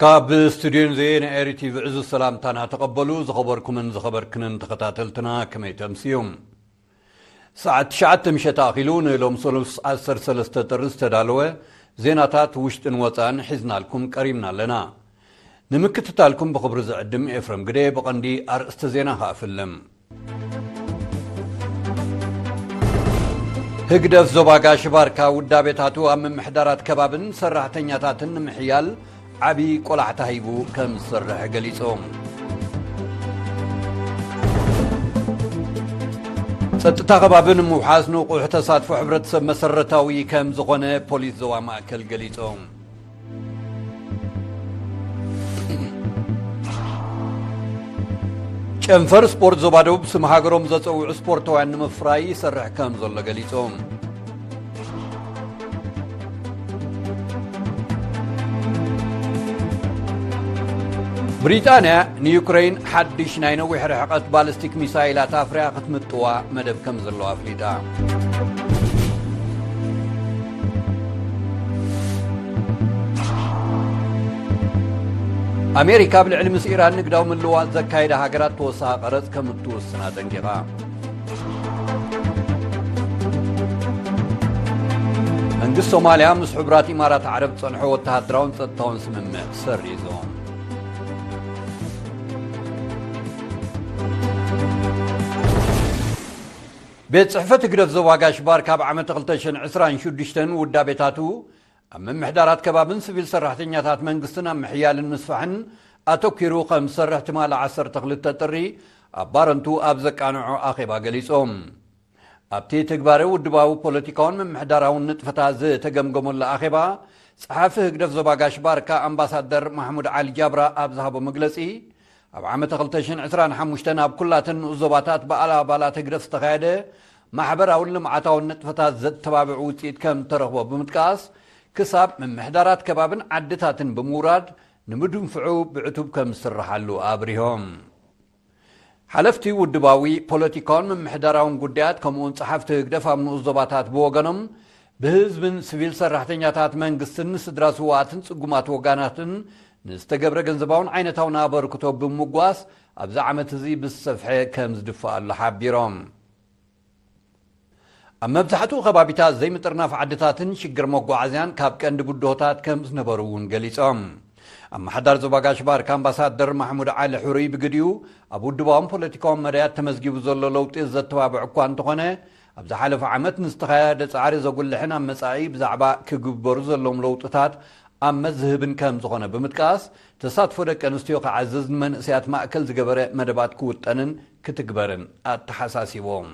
ካብ ስቱድዮን ዘየ ንኤሪ ቲቪ ዕዙዝ ሰላምታና ተቐበሉ። ዝኸበርኩምን ዝኸበርክንን ተኸታተልትና ከመይ ተምስዩም? ሰዓት ትሽዓተ ምሸት ኣኺሉ ንሎም ሰሉስ ዓሰርተ ሰለስተ ጥሪ ዝተዳለወ ዜናታት ውሽጥን ወፃን ሒዝናልኩም ቀሪብና ኣለና። ንምክትታልኩም ብኽብሪ ዝዕድም ኤፍረም ግደ። ብቐንዲ ኣርእስተ ዜና ከኣፍልም። ህግደፍ ዞባ ጋሽ ባርካ ውዳቤታቱ ኣብ ምምሕዳራት ከባብን ሰራሕተኛታትን ንምሕያል ዓቢ ቆላሕታ ሂቡ ከም ዝሰርሕ ገሊጹ። ጸጥታ ከባቢ ንምውሓስ ንቑሕ ተሳትፎ ሕብረተሰብ መሰረታዊ ከም ዝኾነ ፖሊስ ዞባ ማእከል ገሊጹ። ጨንፈር ስፖርት ዞባ ደቡብ ስም ሃገሮም ዘጸውዑ ስፖርታውያን ንምፍራይ ይሰርሕ ከም ዘሎ ገሊጹ። ብሪጣንያ ንዩክረይን ሓድሽ ናይ ነዊሕ ርሕቀት ባሊስቲክ ሚሳይላት ኣፍርያ ክትምጥዋ መደብ ከም ዘለዋ ኣፍሊጣ። ኣሜሪካ ኣብ ልዕሊ ምስ ኢራን ንግዳዊ ምልውዋጥ ዘካየዳ ሃገራት ተወሳኺ ቀረጽ ከም እትውስን ኣጠንቂቓ። መንግስቲ ሶማልያ ምስ ሕቡራት ኢማራት ዓረብ ዝጸንሖ ወተሃደራውን ጸጥታውን ስምምዕ ሰሪዙ። ቤት ጽሕፈት ህግደፍ ዞባ ጋሽ ባርካ ኣብ ዓመት ክልተ ሽሕን ዕስራን ሽዱሽተን ውዳቤታቱ ኣብ ምምሕዳራት ከባብን ሲቪል ሰራሕተኛታት መንግስትን ኣብ ምሕያልን ምስፋሕን ኣተኲሩ ከም ዝሰርሕ ትማሊ ዓሰርተ ክልተ ጥሪ ኣብ ባረንቱ ኣብ ዘቃንዖ ኣኼባ ገሊጾም። ኣብቲ ትግባረ ውድባዊ ፖለቲካውን ምምሕዳራውን ንጥፈታት ዝተገምገመሉ ኣኼባ፣ ጸሓፊ ህግደፍ ዞባ ጋሽ ባርካ ኣምባሳደር ማሕሙድ ዓሊ ጃብራ ኣብ ዝሃቦ መግለጺ፣ ኣብ ዓመተ ክልተ ሽሕን ዕስራን ሓሙሽተን ኣብ ኩላተን ንኡስ ዞባታት ብኣባላት ህግደፍ ዝተኻየደ ማሕበራውን ልምዓታውን ንጥፈታት ዘተባብዕ ውጽኢት ከም እተረኽቦ ብምጥቃስ፣ ክሳብ ምምሕዳራት ከባብን ዓድታትን ብምውራድ ንምድንፍዑ ብዕቱብ ከም ዝስርሓሉ ኣብሪሆም። ሓለፍቲ ውድባዊ፣ ፖለቲካውን ምምሕዳራውን ጉዳያት ከምኡውን ጸሓፍቲ ህግደፍ ኣብ ንኡስ ዞባታት ብወገኖም፣ ብህዝብን ሲቪል ሰራሕተኛታት መንግስትን ንስድራ ስውኣትን ጽጉማት ወጋናትን ንዝተገብረ ገንዘባውን ዓይነታውን ኣበርክቶ ብምምጓስ ኣብዚ ዓመት እዚ ብዝሰፍሐ ከም ዝድፍኣሉ ሓቢሮም። ኣብ መብዛሕትኡ ከባቢታት ዘይምጥርናፍ ዓድታትን ሽግር መጓዓዝያን ካብ ቀንዲ ብድሆታት ከም ዝነበሩ እውን ገሊጾም። ኣመሓዳሪ ዞባ ጋሽ ባርካ ኣምባሳደር ማሕሙድ ዓሊ ሕሩይ ብግዲኡ፣ ኣብ ውድባውን ፖለቲካውን መዳያት ተመዝጊቡ ዘሎ ለውጢ ዘተባብዕ እኳ እንተኾነ፣ ኣብ ዝሓለፈ ዓመት ንዝተኻየደ ጻዕሪ ዘጉልሕን ኣብ መጻኢ ብዛዕባ ክግበሩ ዘለዎም ለውጥታት ኣብ መዝህብን ከም ዝኾነ ብምጥቃስ፣ ተሳትፎ ደቂ ኣንስትዮ ክዓዝዝ፣ ንመንእሰያት ማእከል ዝገበረ መደባት ክውጠንን ክትግበርን ኣተሓሳሲቦም።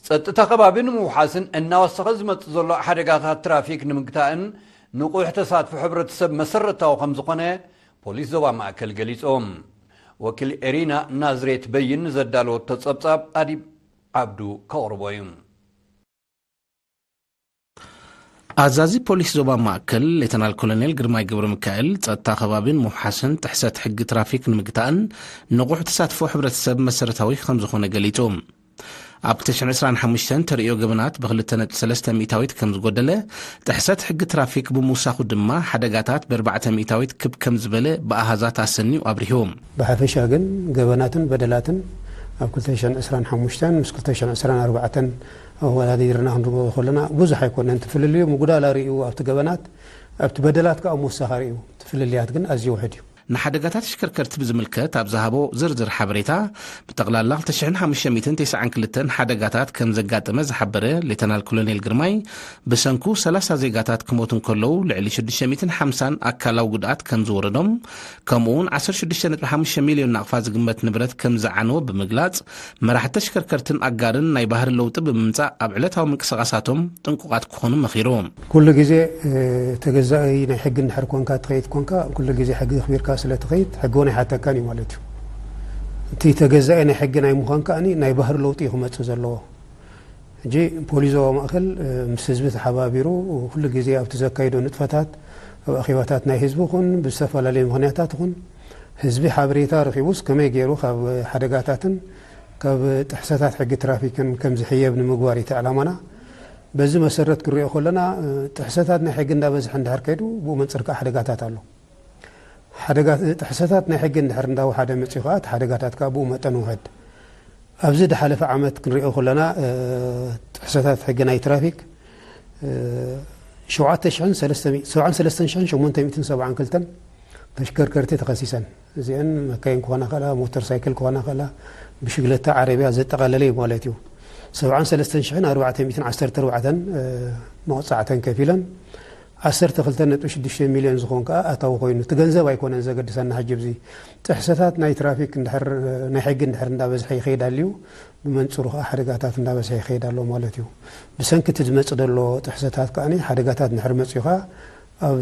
ጸጥታ ከባቢ ንምውሓስን እናወሰኸ ዝመጽእ ዘሎ ሓደጋታት ትራፊክ ንምግታእን ንቑሕ ተሳትፎ ሕብረተሰብ መሰረታዊ ከም ዝኾነ ፖሊስ ዞባ ማእከል ገሊጾም። ወኪል ኤሪና ናዝሬት በይን ንዘዳለወቶ ጸብጻብ ኣዲብ ዓብዱ ከቕርቦ እዩ። ኣዛዚ ፖሊስ ዞባ ማእከል ሌተናል ኮሎኔል ግርማይ ገብረ ሚካኤል፣ ጸጥታ ከባቢን ምውሓስን ጥሕሰት ሕጊ ትራፊክ ንምግታእን ንቑሕ ተሳትፎ ሕብረተሰብ መሰረታዊ ከም ዝኾነ ገሊጹ። ኣብ ክልተ ሽሕን ዕስራን ሓሙሽተን ተርእዮ ገበናት ብክልተ ነጥቢ ሰለስተ ሚእታዊት ከም ዝጎደለ፣ ጥሕሰት ሕጊ ትራፊክ ብምውሳኹ ድማ ሓደጋታት ብኣርባዕተ ሚእታዊት ክብ ከም ዝበለ ብኣሃዛት ኣሰንዩ ኣብሪሁ። ብሓፈሻ ግን ገበናትን በደላትን ኣብ ክልተ ሽሕን ዕስራን ሓሙሽተን ምስ ክልተ ሽሕን ዕስራን ኣርባዕተን ኣወዳዲርና ክንሪኦ ከለና ብዙሕ ኣይኮነን። እቲ ፍልልዩ ምጉዳል ኣርእዩ ኣብቲ ገበናት፣ ኣብቲ በደላት ከኣ ምውሳኽ ኣርእዩ። እቲ ፍልልያት ግን ኣዝዩ ውሑድ እዩ። ንሓደጋታት ተሽከርከርቲ ብዝምልከት ኣብ ዝሃቦ ዝርዝር ሓበሬታ፣ ብጠቕላላ ክልተ ሽሕን ሓሙሽተ ሚእትን ተስዓን ክልተን ሓደጋታት ከም ዘጋጠመ ዝሓበረ ሌተናል ኮሎኔል ግርማይ፣ ብሰንኩ ሰላሳ ዜጋታት ክሞቱ እንከለዉ፣ ልዕሊ ሽዱሽተ ሚእትን ሓምሳን ኣካላዊ ጉድኣት ከም ዝወረዶም፣ ከምኡ'ውን ዓሰርተ ሽዱሽተ ነጥቢ ሓሙሽተ ሚልዮን ናቕፋ ዝግመት ንብረት ከም ዝዓነወ ብምግላጽ፣ መራሕቲ ተሽከርከርትን ኣጋርን ናይ ባህሪ ለውጢ ብምምጻእ ኣብ ዕለታዊ ምንቅስቓሳቶም ጥንቁቓት ክኾኑ መኺሩ። ኩሉ ግዜ፣ እ፣ ተገዛኢ ናይ ሕጊ እንድሕር ኮንካ ትኸይድ ኮንካ፣ ኩሉ ግዜ ሕጊ ኣኽቢርካ ስለ ትኸይድ፣ ሕጊ እውን ኣይሓተካን እዩ ማለት እዩ። እቲ ተገዛኢ ናይ ሕጊ ናይ ምዃን ከኣኒ ናይ ባህሪ ለውጢ እዩ ክመጽእ ዘለዎ። ሕጂ ፖሊስ ዞባ ማእከል፣ እ፣ ምስ ህዝቢ ተሓባቢሩ ኩሉ ግዜ ኣብቲ ዘካይዶ ንጥፈታት፣ ኣብ ኣኼባታት ናይ ህዝቢ ይኹን ብዝተፈላለዩ ምኽንያታት ይኹን ህዝቢ ሓበሬታ ረኺቡስ ከመይ ገይሩ ካብ ሓደጋታትን ካብ ጥሕሰታት ሕጊ ትራፊክን ከም ዝሕየብ ንምግባር እዩ እቲ ዕላማና። በዚ መሰረት ክንሪኦ ከለና፣ እ፣ ጥሕሰታት ናይ ሕጊ እንዳበዝሐ እንድሕር ከይዱ፣ ብኡ መንፅር ከዓ ሓደጋታት ኣሎ። ሓደጋ-፣ ጥሕሰታት ናይ ሕጊ እንድሕር እንዳወሓደ መፅኡ ከዓ፣ እቲ ሓደጋታት ከዓ ብኡ መጠን ውሕድ። ኣብዚ ዝሓለፈ ዓመት ክንሪኦ ከለና፣ እ፣ ጥሕሰታት ሕጊ ናይ ትራፊክ፣ እ፣ ሸውዓተ ሽሕን ሰለስተ ሚእትን፣ ሰብዓን ሰለስተን ሽሕን ሸሞንተ ሚእትን ሰብዓን ክልተን ተሽከርከርቲ ተኸሲሰን። እዚአን መካይን ክኾና ከላ፣ ሞተር ሳይክል ክኾና ከላ፣ ብሽግለታ፣ ዓረብያ ዘጠቓለለ እዩ ማለት እዩ። ሰብዓን ሰለስተን ሽሕን ኣርባዕተ ሚእትን ዓሰርተ ኣርባዕተን፣ እ፣ መቕጻዕተን ከፊለን፣ ዓሰርተ ክልተ ነጥቢ ሽዱሽተ ሚልዮን ዝኾን ከኣ ኣታዊ ኮይኑ፣ እቲ ገንዘብ ኣይኮነን ዘገድሰና። ሕጂ ኣብዚ ጥሕሰታት ናይ ትራፊክ እንድሕር፣ ናይ ሕጊ እንድሕር እንዳበዝሐ ይኸይድ ኣልዩ፣ ብመንጽሩ ከኣ ሓደጋታት እንዳበዝሐ ይኸይድ ኣሎ ማለት እዩ። ብሰንኪ እቲ ዝመጽእ ዘሎ ጥሕሰታት ከኣ ሓደጋታት እንድሕር መጽኡ ከኣ ኣብ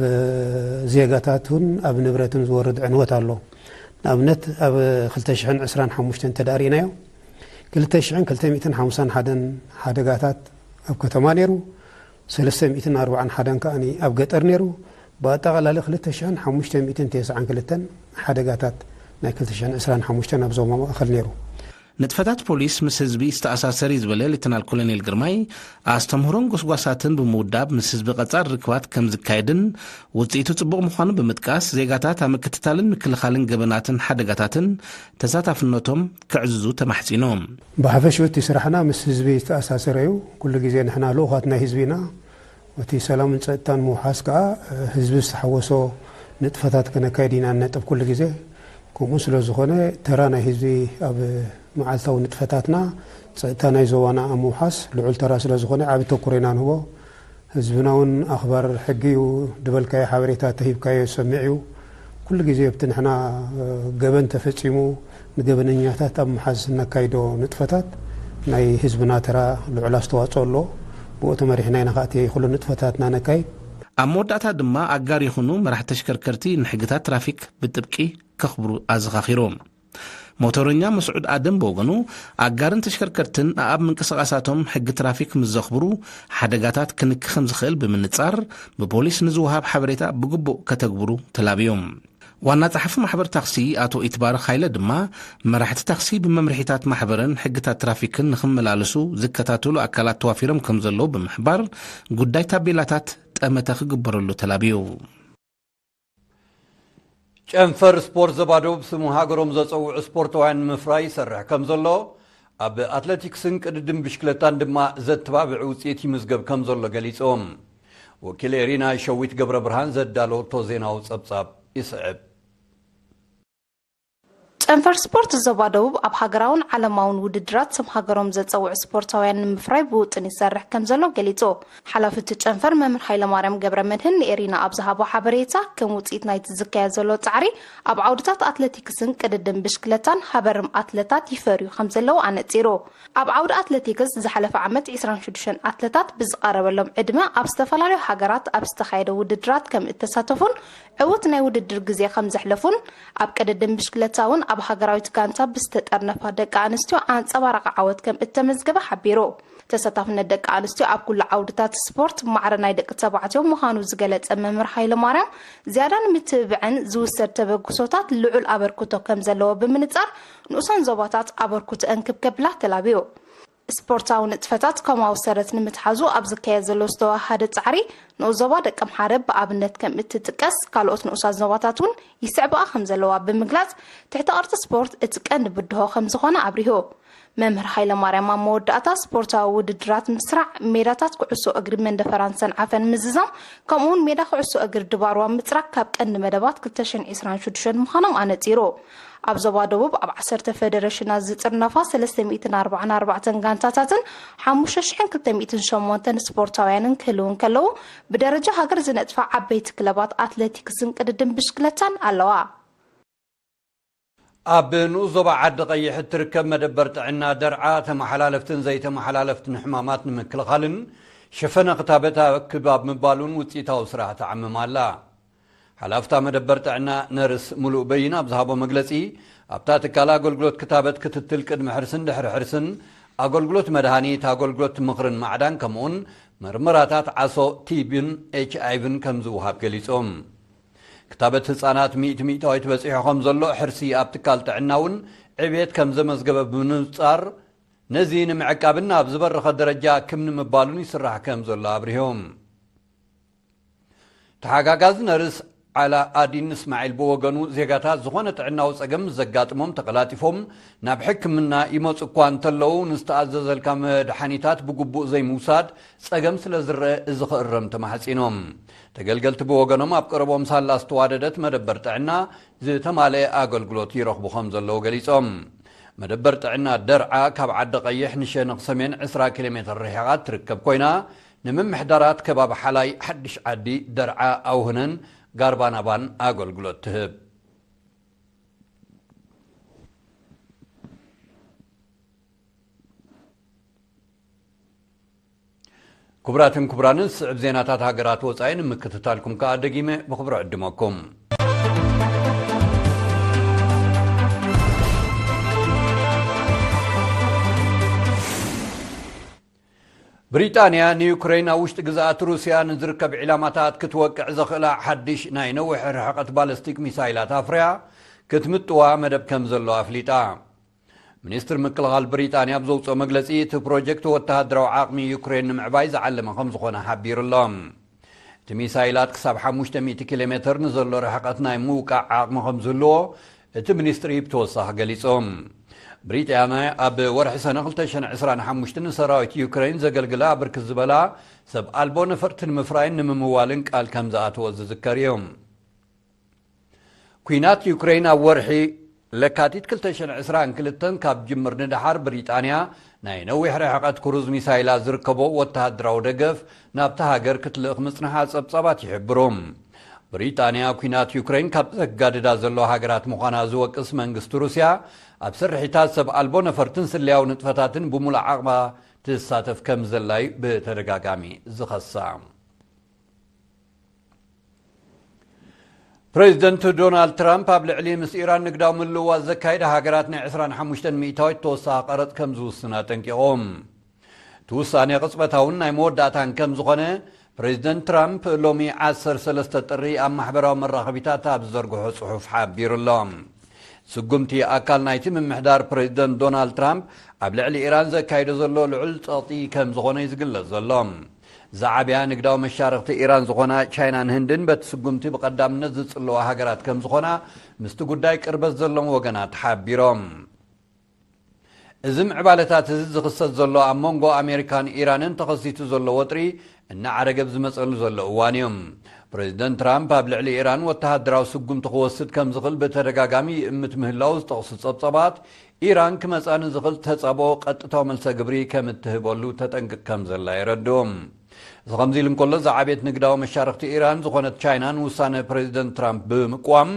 ዜጋታትን ኣብ ንብረትን ዝወርድ ዕንወት ኣሎ። ንኣብነት ኣብ ክልተ ሽሕን ዕስራን ሓሙሽተን እንተዳኣ ርኢናዮ፣ ክልተ ሽሕን ክልተ ሚእትን ሓምሳን ሓደን ሓደጋታት ኣብ ከተማ ነይሩ፣ ሰለስተ ሚእትን ኣርባዓን ሓደን ከኣ ኣብ ገጠር ነይሩ። ብኣጠቓላሊ ክልተ ሽሕን ሓሙሽተ ሚእትን ተስዓን ክልተን ሓደጋታት ናይ ክልተ ሽሕን ዕስራን ሓሙሽተን ኣብ ዞባ ማእኸል ነይሩ። ንጥፈታት ፖሊስ ምስ ህዝቢ ዝተኣሳሰር እዩ ዝበለ ሌተናል ኮሎኔል ግርማይ፣ ኣስተምህሮን ጎስጓሳትን ብምውዳብ ምስ ህዝቢ ቀጻሊ ርክባት ከም ዝካየድን ውጽኢቱ ጽቡቕ ምዃኑ ብምጥቃስ፣ ዜጋታት ኣብ ምክትታልን ምክልኻልን ገበናትን ሓደጋታትን ተሳታፍነቶም ከዕዝዙ ተማሕጺኖም። ብሓፈሽኡ እቲ ስራሕና ምስ ህዝቢ ዝተኣሳሰረ እዩ። ኩሉ ግዜ ንሕና ልኡኻት ናይ ህዝቢ ኢና። እቲ ሰላምን ጸጥታን ምውሓስ ከኣ፣ ህዝቢ ዝተሓወሶ ንጥፈታት ከነካይድ ኢና ንነጥፍ ኩሉ ግዜ። ከምኡ ስለ ዝኾነ፣ ተራ ናይ ህዝቢ ኣብ መዓልታዊ ንጥፈታትና፣ ጸጥታ ናይ ዞባና ኣብ ምውሓስ ልዑል ተራ ስለ ዝኾነ፣ ዓቢ ተኩሮ ኢና ንህቦ። ህዝብና እውን ኣኽባር ሕጊ እዩ። ዝበልካዮ ሓበሬታ ተሂብካዮ ዝሰምዕ እዩ። ኩሉ ግዜ ኣብቲ ንሕና፣ እ፣ ገበን ተፈጺሙ ንገበነኛታት ኣብ ምሓዝ እነካይዶ ንጥፈታት ናይ ህዝብና ተራ ልዑል ኣስተዋጽኦ ኣሎ። ብኡ ተመሪሕና ኢና ከኣ እቲ ኩሉ ንጥፈታትና ነካይድ። ኣብ መወዳእታ ድማ ኣጋር ይኹኑ መራሕቲ ተሽከርከርቲ ንሕግታት ትራፊክ ብጥብቂ ከኽብሩ ኣዘኻኺሮም። ሞተረኛ መስዑድ ኣደም ብወገኑ፣ ኣጋርን ተሽከርከርትን ኣብ ምንቅስቓሳቶም ሕጊ ትራፊክ ምስ ዘኽብሩ፣ ሓደጋታት ክንኪ ከም ዝኽእል ብምንጻር፣ ብፖሊስ ንዝወሃብ ሓበሬታ ብግቡእ ከተግብሩ ተላብዮም። ዋና ጸሓፊ ማሕበር ታክሲ ኣቶ ኢትባረክ ሃይለ ድማ፣ መራሕቲ ታክሲ ብመምርሒታት ማሕበርን ሕግታት ትራፊክን ንኽመላለሱ ዝከታተሉ ኣካላት ተዋፊሮም ከም ዘለዉ ብምሕባር፣ ጉዳይ ታቤላታት ጠመተ ክግበረሉ ተላብዩ። ጨንፈር ስፖርት ዞባ ደቡብ ስሙ ሃገሮም ዘጸውዑ ስፖርታውያን ንምፍራይ ይሰርሕ ከም ዘሎ፣ ኣብ ኣትለቲክስን ቅድድም ብሽክለታን ድማ ዘተባብዕ ውጽኢት ይምዝገብ ከም ዘሎ ገሊጾም። ወኪል ኤሪና ሸዊት ገብረ ብርሃን ዘዳለወቶ ዜናዊ ጸብጻብ ይስዕብ። ጨንፈር ስፖርት ዞባ ደቡብ ኣብ ሃገራውን ዓለማውን ውድድራት ስም ሃገሮም ዘጸውዑ ስፖርታውያን ንምፍራይ ብውጥን ይሰርሕ ከም ዘሎ ገሊጹ። ሓላፊ እቲ ጨንፈር መምህር ሃይለማርያም ገብረ መድህን ንኤሪና ኣብ ዝሃቦ ሓበሬታ፣ ከም ውጽኢት ናይቲ ዝካየድ ዘሎ ጻዕሪ፣ ኣብ ዓውድታት ኣትለቲክስን ቅድድም ብሽክለታን ሃበርም ኣትለታት ይፈርዩ ከም ዘለዉ ኣነጺሩ። ኣብ ዓውዲ ኣትለቲክስ ዝሓለፈ ዓመት ዕስራን ሽዱሽተን ኣትለታት ብዝቐረበሎም ዕድመ ኣብ ዝተፈላለዩ ሃገራት ኣብ ዝተኻየደ ውድድራት ከም እተሳተፉን ዕዉት ናይ ውድድር ግዜ ከም ዘሕለፉን፣ ኣብ ቅድድም ብሽክለታ እውን ኣብ ሃገራዊት ጋንታ ብዝተጠርነፋ ደቂ ኣንስትዮ ኣንጸባራቒ ዓወት ከም እተመዝገበ ሓቢሩ። ተሳታፍነት ደቂ ኣንስትዮ ኣብ ኩሉ ዓውድታት ስፖርት ማዕረ ናይ ደቂ ተባዕትዮ ምዃኑ ዝገለጸ መምህር ሃይለማርያም፣ ዝያዳ ንምትብብዐን ዝውሰድ ተበግሶታት ልዑል ኣበርክቶ ከም ዘለዎ ብምንጻር፣ ንኡሳን ዞባታት ኣበርክቶአን ክብ ከብላ ተላብዩ። ስፖርታዊ ንጥፈታት ኮማዊ ሰረት ንምትሓዙ ኣብ ዝካየድ ዘሎ ዝተዋሃደ ጻዕሪ፣ ንኡስ ዞባ ደቀምሓረ ብኣብነት ከም እትጥቀስ፣ ካልኦት ንኡሳት ዞባታት እውን ይስዕብኣ ከም ዘለዋ ብምግላጽ፣ ትሕተ ቅርጺ ስፖርት እቲ ቀንዲ ብድሆ ከም ዝኾነ ኣብሪሁ። መምህር ሃይለማርያም ኣብ መወዳእታ፣ ስፖርታዊ ውድድራት ምስራዕ፣ ሜዳታት ኩዕሶ እግሪ መንደፈራን ሰንዓፈን ምዝዛም፣ ከምኡውን ሜዳ ኩዕሶ እግሪ ድባርዋ ምጽራግ ካብ ቀንዲ መደባት ክልተ ሽሕን ዕስራን ሽዱሽተን ምዃኖም ኣነጺሩ። ኣብ ዞባ ደቡብ ኣብ ዓሰርተ ፈደረሽናት ዝጥርነፋ ሰለስተ ሚእትን ኣርባዓን ኣርባዕተን ጋንታታትን ሓሙሽተ ሽሕን ክልተ ሚእትን ሸሞንተን ስፖርታውያንን ክህልዉ እንከለዉ፣ ብደረጃ ሃገር ዝነጥፋ ዓበይቲ ክለባት ኣትሌቲክስን ቅድድም ብሽክለታን ኣለዋ። ኣብ ንኡስ ዞባ ዓዲ ቀይሕ እትርከብ መደበር ጥዕና ደርዓ፣ ተመሓላለፍትን ዘይተመሓላለፍትን ሕማማት ንምክልኻልን ሸፈነ ክታበት ኣክብ ኣብ ምባሉን ውፅኢታዊ ስራሕ ትዓምም ኣላ። ሓላፍታ መደበር ጥዕና ነርስ ሙሉእ በይን ኣብ ዝሃቦ መግለፂ፣ ኣብታ ትካል ኣገልግሎት ክታበት ክትትል ቅድሚ ሕርስን ድሕሪ ሕርስን፣ ኣገልግሎት መድሃኒት፣ ኣገልግሎት ምኽርን ማዕዳን ከምኡውን መርመራታት ዓሶ፣ ቲቢን ኤች ኣይ ቪን ከም ዝወሃብ ገሊፆም። ክታበት ህፃናት ሚእቲ ሚእታዊት በፂሑ ከም ዘሎ፣ ሕርሲ ኣብ ትካል ጥዕና እውን ዕብየት ከም ዘመዝገበ ብምንፃር፣ ነዚ ንምዕቃብን ኣብ ዝበረኸ ደረጃ ክም ንምባሉን ይስራሕ ከም ዘሎ ኣብሪሆም። ተሓጋጋዚ ነርስ ዓላ ኣዲን እስማዒል ብወገኑ፣ ዜጋታት ዝኾነ ጥዕናዊ ጸገም ምስ ዘጋጥሞም ተቐላጢፎም ናብ ሕክምና ይመጹ እኳ እንተለዉ፣ ንዝተኣዘዘልካ መድሓኒታት ብግቡእ ዘይምውሳድ ጸገም ስለ ዝረአ፣ እዚ ክእረም ተማሕጺኖም። ተገልገልቲ ብወገኖም፣ ኣብ ቀረቦም ሳላ ዝተዋደደት መደበር ጥዕና ዝተማልአ ኣገልግሎት ይረኽቡ ከም ዘለዉ ገሊጾም። መደበር ጥዕና ደርዓ ካብ ዓዲ ቀይሕ ንሸነኽ ሰሜን ዕስራ ኪሎ ሜትር ርሒቓ ትርከብ ኮይና፣ ንምምሕዳራት ከባቢ ሓላይ፣ ሓድሽ ዓዲ፣ ደርዓ፣ ኣውህነን ጋርባናባን ኣገልግሎት ትህብ። ክቡራትን ክቡራንን፣ ዝስዕብ ዜናታት ሃገራት ወጻኢ ንምክትታልኩም ከኣ ደጊመ ብኽብሪ ዕድመኩም። ብሪጣንያ ንዩክሬን ኣብ ውሽጢ ግዝኣት ሩስያ ንዝርከብ ዒላማታት ክትወቅዕ ዘኽእላ ሓድሽ ናይ ነዊሕ ርሕቀት ባለስቲክ ሚሳይላት ኣፍርያ ክትምጥዋ መደብ ከም ዘሎ ኣፍሊጣ። ሚኒስትር ምክልኻል ብሪጣንያ ኣብ ዘውፅኦ መግለፂ፣ እቲ ፕሮጀክት ወተሃደራዊ ዓቕሚ ዩክሬን ንምዕባይ ዝዓለመ ከም ዝኾነ ሓቢሩ ኣሎ። እቲ ሚሳይላት ክሳብ ሓሙሽተ ሚእቲ ኪሎ ሜትር ንዘሎ ርሕቀት ናይ ምውቃዕ ዓቕሚ ከም ዝህልዎ እቲ ሚኒስትሪ ብተወሳኺ ገሊጹ። ብሪጣንያ ኣብ ወርሒ ሰነ ክልተ ሽሕን ዕስራን ሓሙሽተን ንሰራዊት ዩክሬን ዘገልግላ ብርክት ዝበላ ሰብ ኣልቦ ነፈርቲ ንምፍራይን ንምምዋልን ቃል ከም ዝኣተወ ዝዝከር እዩ። ኲናት ዩክሬን ኣብ ወርሒ ለካቲት ክልተ ሽሕን ዕስራን ክልተን ካብ ጅምር ንደሓር፣ ብሪጣንያ ናይ ነዊሕ ርሕቀት ክሩዝ ሚሳይላት ዝርከቦ ወተሃደራዊ ደገፍ ናብታ ሃገር ክትልእኽ ምጽንሓ ጸብጻባት ይሕብሩ። ብሪጣንያ ኲናት ዩክሬን ካብ ዘጋድዳ ዘሎ ሃገራት ምዃና ዝወቅስ መንግስቲ ሩስያ፣ ኣብ ስርሒታት ሰብ ኣልቦ ነፈርትን ስለያዊ ንጥፈታትን ብሙሉእ ዓቕማ ትሳተፍ ከም ዘላ እዩ ብተደጋጋሚ ዝኸሳ። ፕሬዚደንት ዶናልድ ትራምፕ ኣብ ልዕሊ ምስ ኢራን ንግዳዊ ምልውዋጥ ዘካየዳ ሃገራት ናይ ዕስራን ሓሙሽተን ሚእታዊት ተወሳኺ ቀረጽ ከም ዝውስን ኣጠንቂቖም። እቲ ውሳኔ ቅጽበታውን ናይ መወዳእታን ከም ዝኾነ ፕሬዚደንት ትራምፕ ሎሚ ዓሰርተ ሰለስተ ጥሪ ኣብ ማሕበራዊ መራኸቢታት ኣብ ዝዘርግሖ ጽሑፍ ሓቢሩ ኣሎ። ስጉምቲ ኣካል ናይቲ ምምሕዳር ፕሬዚደንት ዶናልድ ትራምፕ ኣብ ልዕሊ ኢራን ዘካይዶ ዘሎ ልዑል ጸቕጢ ከም ዝኾነ እዩ ዝግለጽ ዘሎ። ዝዓብያ ንግዳዊ መሻርኽቲ ኢራን ዝኾና ቻይናን ህንድን በቲ ስጉምቲ ብቐዳምነት ዝጽልዋ ሃገራት ከም ዝኾና ምስቲ ጉዳይ ቅርበት ዘለዎም ወገናት ሓቢሮም። እዚ ምዕባለታት እዚ ዝኽሰት ዘሎ ኣብ መንጎ ኣሜሪካን ኢራንን ተኸሲቱ ዘሎ ወጥሪ እናዓረገ ኣብ ዝመጸሉ ዘሎ እዋን እዩ። ፕሬዚደንት ትራምፕ ኣብ ልዕሊ ኢራን ወተሃደራዊ ስጉምቲ ክወስድ ከም ዝኽእል ብተደጋጋሚ ይእምት ምህላው ዝጠቕሱ ጸብጸባት፣ ኢራን ክመጻ ንዝኽእል ተጻብኦ ቀጥታዊ መልሰ ግብሪ ከም እትህበሉ ተጠንቅቕ ከም ዘላ የረድኡ። እዚ ከምዚ ኢሉ እንከሎ፣ ዝዓበየት ንግዳዊ መሻርኽቲ ኢራን ዝኾነት ቻይና ንውሳነ ፕሬዚደንት ትራምፕ ብምቅዋም፣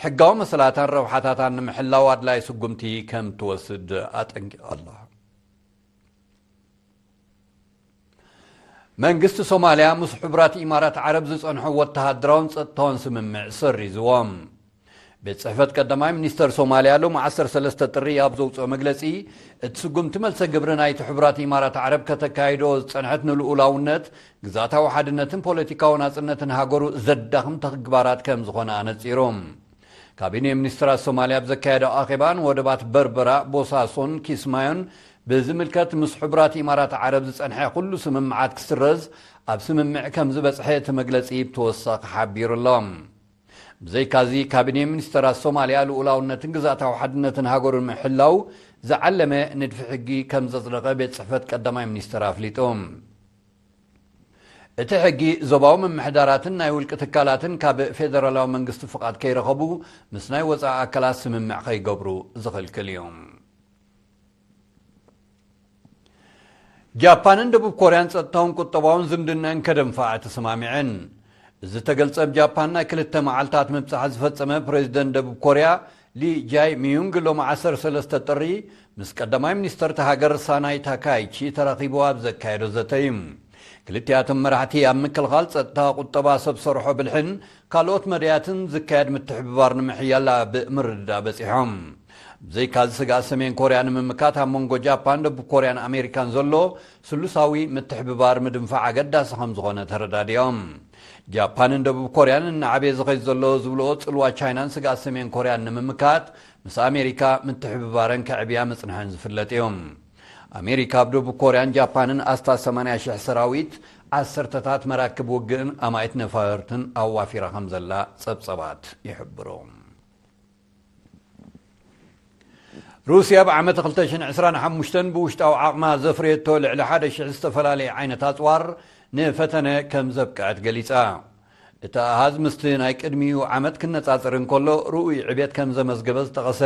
ሕጋዊ መሰላታን ረብሓታታን ንምሕላው ኣድላይ ስጉምቲ ከም ትወስድ ኣጠንቂቓ ኣላ። መንግስቲ ሶማልያ ምስ ሕቡራት ኢማራት ዓረብ ዝጸንሖ ወተሃደራውን ጸጥታውን ስምምዕ ሰሪዝዎም። ቤት ጽሕፈት ቀዳማይ ሚኒስተር ሶማልያ ሎሚ ዓሰርተ ሰለስተ ጥሪ ኣብ ዘውጽኦ መግለጺ፣ እቲ ስጉምቲ መልሰ ግብሪ ናይቲ ሕቡራት ኢማራት ዓረብ ከተካይዶ ዝጸንሐት ንልኡላውነት፣ ግዝኣታዊ ሓድነትን ፖለቲካዊ ናጽነትን ሃገሩ ዘዳኽም ተግባራት ከም ዝኾነ ኣነጺሩ። ካቢኔ ሚኒስትራት ሶማልያ ኣብ ዘካየዶ ኣኼባ፣ ንወደባት በርበራ፣ ቦሳሶን ኪስማዮን ብዝምልከት ምስ ሕቡራት ኢማራት ዓረብ ዝጸንሐ ኩሉ ስምምዓት ክስረዝ ኣብ ስምምዕ ከም ዝበጽሐ እቲ መግለጺ ብተወሳኺ ሓቢሩ ኣሎ። ብዘይካዚ፣ ካቢኔ ሚኒስተራት ሶማልያ ልኡላውነትን ግዝኣታዊ ሓድነትን ሃገሩ ንምሕላው ዝዓለመ ንድፊ ሕጊ ከም ዘጽደቐ ቤት ጽሕፈት ቀዳማይ ሚኒስተር ኣፍሊጡ። እቲ ሕጊ፣ ዞባዊ ምምሕዳራትን ናይ ውልቂ ትካላትን ካብ ፌደራላዊ መንግስቲ ፍቓድ ከይረኸቡ ምስ ናይ ወጻኢ ኣካላት ስምምዕ ከይገብሩ ዝኽልክል እዩ። ጃፓንን ደቡብ ኮርያን ጸጥታውን ቁጠባውን ዝምድናን ከደንፍዓ ተሰማሚዐን። እዚ ተገልጸ፣ ኣብ ጃፓን ናይ ክልተ መዓልታት ምብጻሕ ዝፈጸመ ፕሬዚደንት ደቡብ ኮርያ ሊ ጃይ ሚዩንግ ሎሚ ዓሰርተ ሰለስተ ጥሪ ምስ ቀዳማይ ሚኒስተር እታ ሃገር ሳናይ ታካይቺ ተራኺቡ ኣብ ዘካየዶ ዘተ እዩ። ክልቲኣቶም መራሕቲ ኣብ ምክልኻል፣ ጸጥታ፣ ቁጠባ፣ ሰብ ሰርሖ ብልሕን ካልኦት መዳያትን ዝካየድ ምትሕብባር ንምሕያል ኣብ ምርድዳእ በጺሖም። ብዘይካዚ፣ ስግኣት ሰሜን ኮርያ ንምምካት ኣብ መንጎ ጃፓን፣ ደቡብ ኮርያን ኣሜሪካን ዘሎ ስሉሳዊ ምትሕብባር ምድንፋዕ ኣገዳሲ ከም ዝኾነ ተረዳዲኦም። ጃፓንን ደቡብ ኮርያን እናዓበየ ዝኸይድ ዘሎ ዝብልኦ ጽልዋ ቻይናን ስግኣት ሰሜን ኮርያን ንምምካት ምስ ኣሜሪካ ምትሕብባረን ከዕብያ ምጽንሐን ዝፍለጥ እዩ። ኣሜሪካ ኣብ ደቡብ ኮርያን ጃፓንን ኣስታት ሰማንያ ሽሕ ሰራዊት፣ ዓሰርተታት መራክብ ውግእን ኣማኢት ነፋርትን ኣዋፊራ ከም ዘላ ጸብጸባት ይሕብሩ። ሩስያ ኣብ ዓመት ክልተ ሽሕን ዕስራን ሓሙሽተን ብውሽጣዊ ዓቕማ ዘፍረየቶ ልዕሊ ሓደ ሽሕ ዝተፈላለየ ዓይነት ኣጽዋር ንፈተነ ከም ዘብቅዐት ገሊጻ። እቲ ኣሃዝ ምስቲ ናይ ቅድሚኡ ዓመት ክነጻጸር እንከሎ ርኡይ ዕቤት ከም ዘመዝገበ ዝጠቐሰ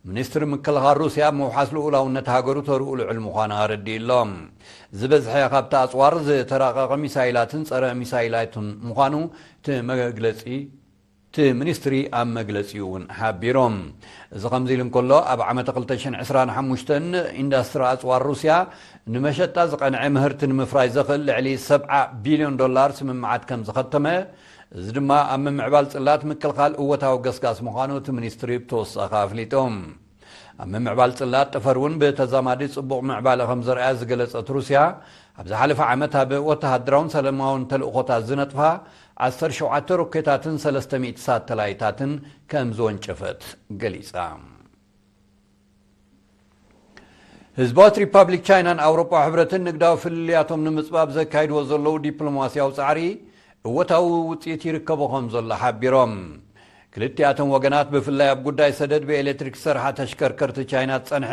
ሚኒስትሪ ምክልኻል ሩስያ፣ ምውሓስ ልኡላውነት ሃገሩ ተርኡ ልዑል ምዃኑ ኣረዲኡ ኣሎ። ዝበዝሐ ካብቲ ኣጽዋር ዝተራቐቐ ሚሳይላትን ጸረ ሚሳይላትን ምዃኑ እቲ መግለጺ እቲ ሚኒስትሪ ኣብ መግለጺኡ እውን ሓቢሮም። እዚ ከምዚ ኢሉ እንከሎ፣ ኣብ ዓመት ክልተ ሽሕን ዕስራን ሓሙሽተን ኢንዱስትሪ ኣጽዋር ሩስያ ንመሸጣ ዝቐንዐ ምህርቲ ንምፍራይ ዘኽእል ልዕሊ ሰብዓ ቢልዮን ዶላር ስምምዓት ከም ዝኸተመ፣ እዚ ድማ ኣብ ምምዕባል ጽላት ምክልኻል እወታዊ ገስጋስ ምዃኑ እቲ ሚኒስትሪ ብተወሳኺ ኣፍሊጡ። ኣብ ምምዕባል ጽላት ጠፈር እውን ብተዛማዲ ጽቡቕ ምዕባለ ከም ዘርኣያ ዝገለጸት ሩስያ፣ ኣብ ዝሓለፈ ዓመት ኣብ ወተሃደራውን ሰላማውን ተልእኾታት ዝነጥፋ ዓሰርተ ሸውዓተ ሮኬታትን ሰለስተ ሚእቲ ሳተላይታትን ከም ዝወንጨፈት ገሊጻ። ህዝባዊት ሪፓብሊክ ቻይናን ኣውሮፓ ሕብረትን ንግዳዊ ፍልልያቶም ንምጽባብ ዘካይድዎ ዘለዉ ዲፕሎማስያዊ ጻዕሪ እወታዊ ውጽኢት ይርከቦ ከም ዘሎ ሓቢሮም። ክልቲኣተን ወገናት ብፍላይ ኣብ ጉዳይ ሰደድ ብኤሌክትሪክ ዝሰርሓ ተሽከርከርቲ ቻይና ዝጸንሐ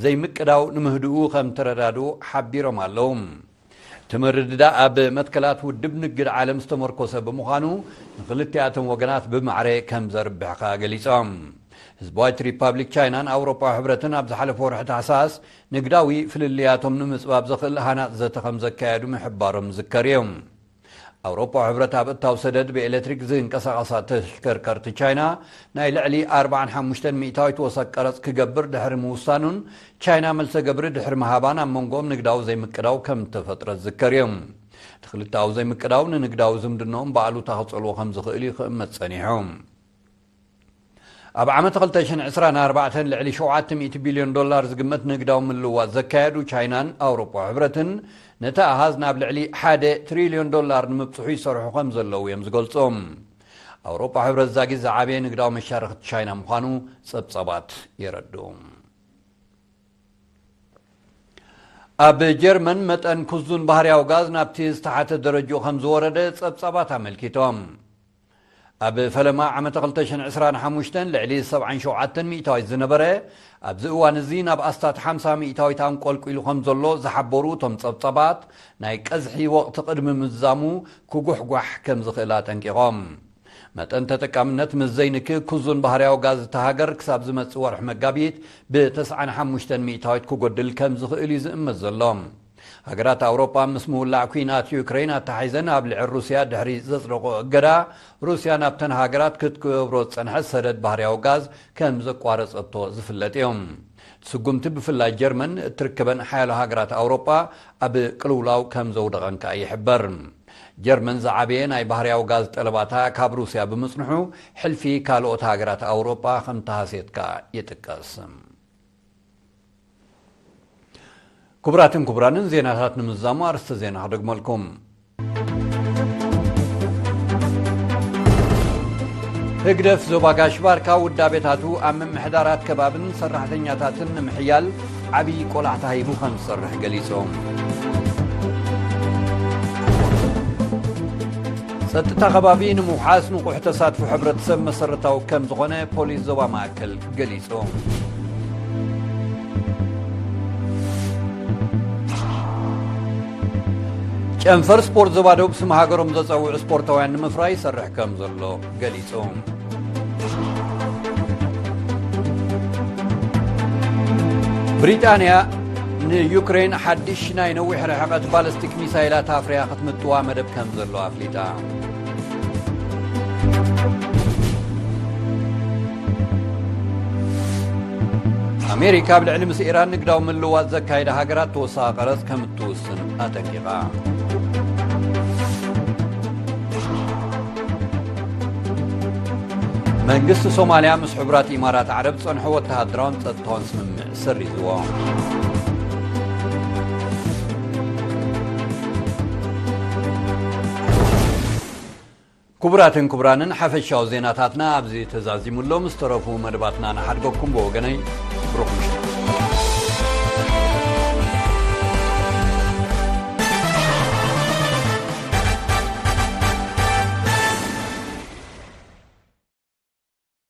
ዘይምቅዳው ንምህድኡ ከም ተረዳድኡ ሓቢሮም ኣለዉ። እቲ ምርድዳእ ኣብ መትከላት ውድብ ንግድ ዓለም ዝተመርኮሰ ብምዃኑ ንክልቲኣተን ወገናት ብማዕረ ከም ዘርብሕ ከኣ ገሊጾም። ህዝባዊት ሪፓብሊክ ቻይናን ኣውሮፓዊ ሕብረትን ኣብ ዝሓለፈ ወርሒ ታሕሳስ ንግዳዊ ፍልልያቶም ንምጽባብ ዘኽእል ሃናጽ ዘተ ከም ዘካየዱ ምሕባሮም ዝዝከር እዩ። ኣውሮፓዊ ሕብረት ኣብ እታው ሰደድ ብኤሌክትሪክ ዝንቀሳቐሳ ተሽከርከርቲ ቻይና ናይ ልዕሊ ኣርባዓን ሓሙሽተን ሚእታዊት ወሰኽ ቀረጽ ክገብር ድሕሪ ምውሳኑን ቻይና መልሰ ግብሪ ድሕሪ ምሃባን ኣብ መንጎኦም ንግዳዊ ዘይምቅዳው ከም ተፈጥረ ዝዝከር እዩ። እቲ ክልተኣዊ ዘይምቅዳው ንንግዳዊ ዝምድናኦም ብኣሉታ ክጸልዎ ከም ዝኽእል እዩ ክእመት ጸኒሑ። ኣብ ዓመት ክልተ ሽሕን ዕስራን ኣርባዕተን ልዕሊ ሸውዓተ ሚእቲ ቢልዮን ዶላር ዝግመት ንግዳዊ ምልውዋጥ ዘካየዱ ቻይናን ኣውሮፓ ሕብረትን ነቲ ኣሃዝ ናብ ልዕሊ ሓደ ትሪልዮን ዶላር ንምብጽሑ ይሰርሑ ከም ዘለዉ እዮም ዝገልጹ። ኣውሮፓ ሕብረት ዛጊት ዝዓበየ ንግዳዊ መሻርክቲ ቻይና ምዃኑ ጸብጻባት የረድኡ። ኣብ ጀርመን መጠን ክዙን ባህርያዊ ጋዝ ናብቲ ዝተሓተ ደረጃኡ ከም ዝወረደ ጸብጻባት ኣመልኪቶም። ኣብ ፈለማ ዓመተ ክልተ ሽሕን ዕስራን ሓሙሽተን ልዕሊ ሰብዓን ሸውዓተን ሚእታዊት ዝነበረ፣ ኣብዚ እዋን እዚ ናብ ኣስታት ሓምሳ ሚእታዊት ኣንቆልቂሉ ከም ዘሎ ዝሓበሩ እቶም ጸብጻባት፣ ናይ ቀዝሒ ወቕቲ ቅድሚ ምዝዛሙ ክጉሕጓሕ ከም ዝኽእል ኣጠንቂቖም። መጠን ተጠቃምነት ምስ ዘይንኪ፣ ክዙን ባህርያዊ ጋዝ እታ ሃገር ክሳብ ዝመጽእ ወርሒ መጋቢት ብተስዓን ሓሙሽተን ሚእታዊት ክጎድል ከም ዝኽእል እዩ ዝእመት ዘሎ። ሃገራት ኣውሮጳ ምስ ምውላዕ ኲናት ዩክሬን ኣተሓሒዘን ኣብ ልዕሊ ሩስያ ድሕሪ ዘጽደቖ እገዳ፣ ሩስያ ናብተን ሃገራት ክትገብሮ ዝጸንሐት ሰደድ ባህርያዊ ጋዝ ከም ዘቋረጸቶ ዝፍለጥ እዩ። እቲ ስጉምቲ ብፍላይ ጀርመን እትርከበን ሓያሎ ሃገራት ኣውሮጳ ኣብ ቅልውላው ከም ዘውደቐን ከኣ ይሕበር። ጀርመን ዝዓበየ ናይ ባህርያዊ ጋዝ ጠለባታ ካብ ሩስያ ብምጽንሑ፣ ሕልፊ ካልኦት ሃገራት ኣውሮጳ ከም ተሃስየት ከኣ ይጥቀስ። ክቡራትን ክቡራንን፣ ዜናታት ንምዝዛሙ ኣርእስተ ዜና ክደግመልኩም። ህግደፍ ዞባ ጋሽ ባርካ ውዳቤታቱ ኣብ ምምሕዳራት ከባብን ሰራሕተኛታትን ንምሕያል ዓብዪ ቆላሕታ ሂቡ ከም ዝሰርሕ ገሊጹ። ጸጥታ ከባቢ ንምውሓስ ንቑሕ ተሳትፎ ሕብረተሰብ መሰረታዊ ከም ዝኾነ ፖሊስ ዞባ ማእከል ገሊጹ። ጨንፈር ስፖርት ዞባ ደቡብ ስም ሃገሮም ዘጸውዑ ስፖርታውያን ንምፍራይ ይሰርሕ ከም ዘሎ ገሊጹ። ብሪጣንያ ንዩክሬን ሓድሽ ናይ ነዊሕ ርሕቀት ባለስቲክ ሚሳይላት ኣፍርያ ክትምጥዋ መደብ ከም ዘሎ ኣፍሊጣ። ኣሜሪካ ኣብ ልዕሊ ምስ ኢራን ንግዳዊ ምልውዋጥ ዘካየዳ ሃገራት ተወሳኺ ቀረጽ ከም እትውስን ኣጠንቂቓ። መንግስቲ ሶማልያ ምስ ሕቡራት ኢማራት ዓረብ ዝጸንሖ ወተሃደራውን ጸጥታውን ስምምዕ ሰሪዝዎ። ክቡራትን ክቡራንን፣ ሓፈሻዊ ዜናታትና ኣብዚ ተዛዚሙ ኣሎ። ምስ ተረፉ መደባትና ንሓድገኩም። ብወገነይ ብሩኽ ምሽት።